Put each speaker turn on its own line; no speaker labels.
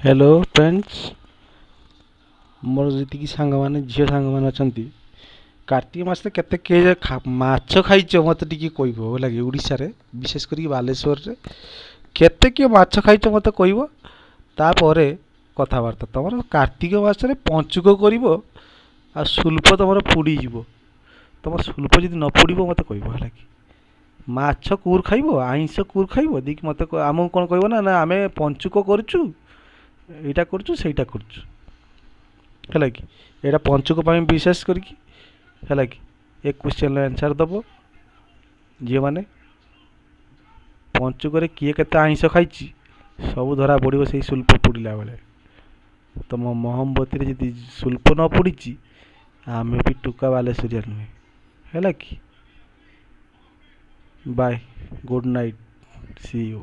Hello friends, ମୋର ଯେତିକି ସାଙ୍ଗମାନେ, ଝିଅ ସାଙ୍ଗମାନେ ଅଛନ୍ତି, କାର୍ତ୍ତିକ ମାସରେ କେତେ କିଏ ମାଛ ଖାଇଛ ମୋତେ ଟିକେ କହିବ, ହେଲା କି? ଓଡ଼ିଶାରେ, ବିଶେଷ କରିକି ବାଲେଶ୍ୱରରେ କେତେ କିଏ ମାଛ ଖାଇଛ ମୋତେ କହିବ। ତାପରେ କଥାବାର୍ତ୍ତା। ତୁମର କାର୍ତ୍ତିକ ମାସରେ ପଞ୍ଚୁକ କରିବ ଆଉ ସୁଲପ ତୁମର ପୋଡ଼ିଯିବ। ତୁମ ସୁଲପ ଯଦି ନ ପୋଡ଼ିବ ମୋତେ କହିବ, ହେଲା କି? ମାଛ କୁର ଖାଇବ, ଆଇଁଷ କୁର ଖାଇବ ଦେଇକି ମୋତେ ଆମକୁ କ'ଣ କହିବ ନା ନା ଆମେ ପଞ୍ଚୁକ କରୁଛୁ, ଏଇଟା କରୁଛୁ, ସେଇଟା କରୁଛୁ, ହେଲା କି? ଏଇଟା ପଞ୍ଚୁକ ପାଇଁ ବିଶେଷ କରିକି, ହେଲା କି? ଏ କ୍ୱେଶ୍ଚନ୍ର ଆନ୍ସର୍ ଦେବ ଝିଅମାନେ। ପଞ୍ଚୁକରେ କିଏ କେତେ ଆଇଁଷ ଖାଇଛି ସବୁ ଧରା ପଡ଼ିବ ସେଇ ସୁଲ୍ପ ପୋଡ଼ିଲା ବେଳେ। ତୁମ ମହମବତୀରେ ଯଦି ସୁଲ୍ପ ନ ପୋଡ଼ିଛି, ଆମେ ବି ଟୋକା ବାଲେଶ୍ୱରିଆ ନୁହେଁ, ହେଲା କି? Bye, good night, see you.